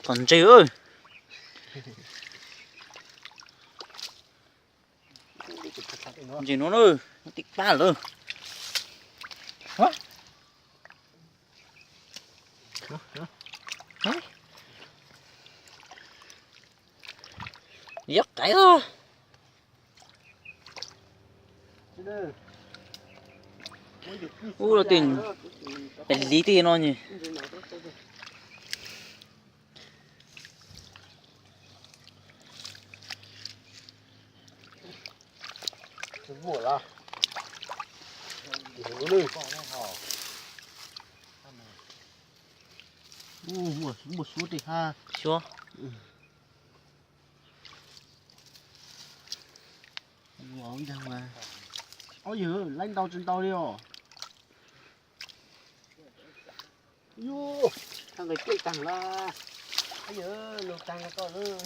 Tom ntses lawm. Ntses no na, tim pab lawm. Yob qaiv os. Ub, los tim pem liv tej no ne. Muaj suab tej hab. Suab. Ob yawg, laib ntau tsis ntau li os. Yuj, tag nqis kiag tag lawm. Ob yawg, lug tag nqis koj lawm.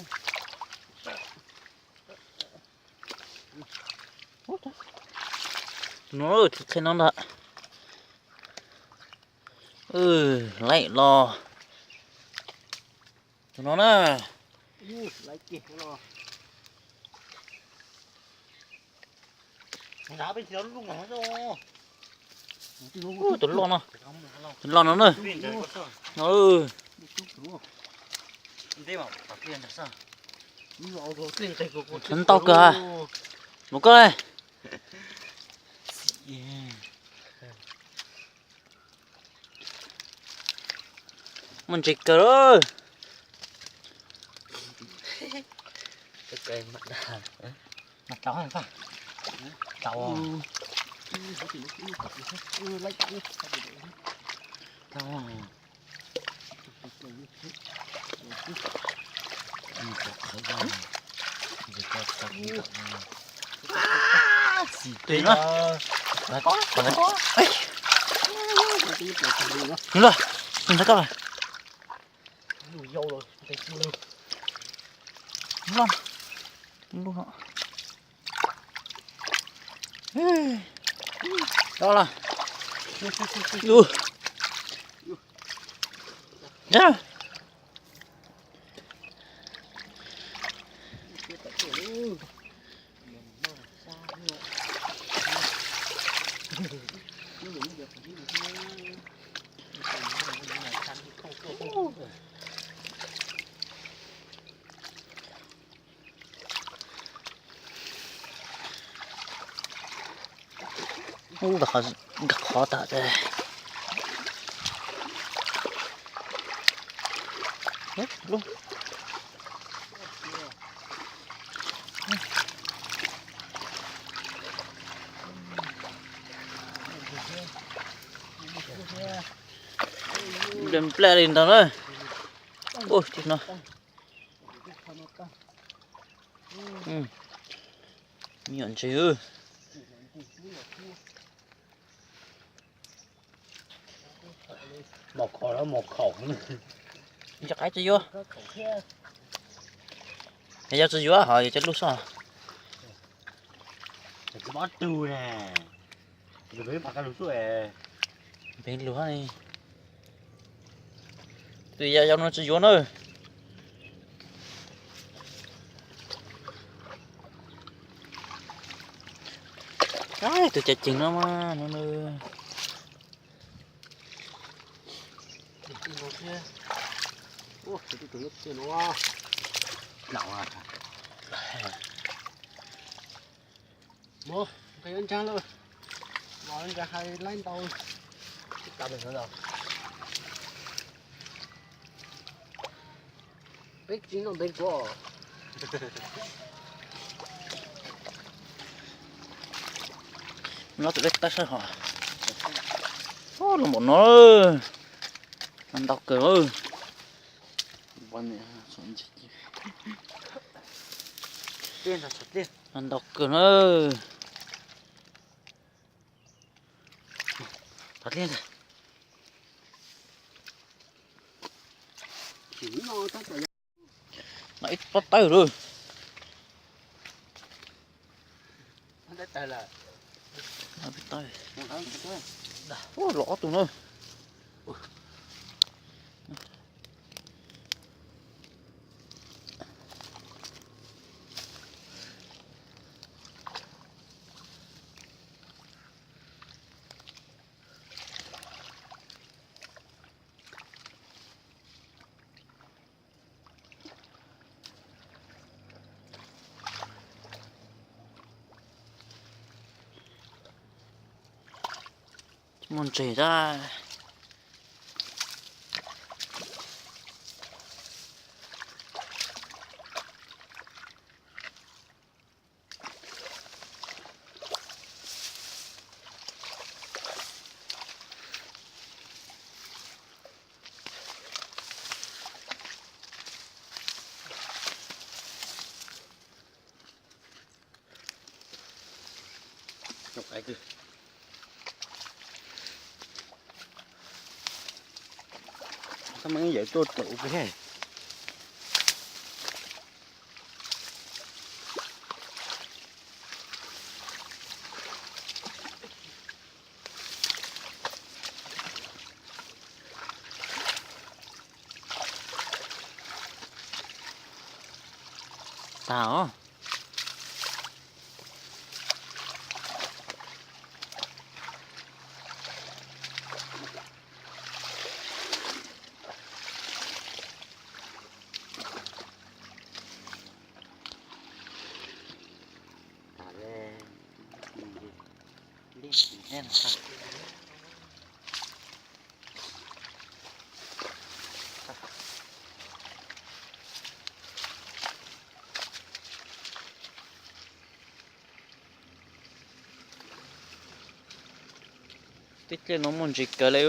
No, tus qhe no ntag. Laib los. Tus no na. Tus loj no, tus loj no na. Ntau kawg. Mus koj. Muaj ntses kawg lawm. Ub, qhov tas tas. Nplej nplej li ntag na. Ub, no. Me nyuam ntses. Mos khaum los mos khaum. Cov qaib tsis yuav. Yog tsis yuav ho yog cov lub soj. Tsis mob tug ne. Peb lug li. Tus yau yau no tsis yuav na. Tus caj cees no mas no. Mus, nqis ua ntsaag lawm. Los ntsaag hais laib ntau. Peb tsis noj ntev kuv. No tus peb tab sab hov. Lub npaum no, ntau kawg. Ntau kawg na. No ib pob tawb lawm. Ua los ob tug na. Muaj ntses tab. Tau mas yawm tuaj rau ub peb. Tag os. Teb chaws no muaj ntses kawg li.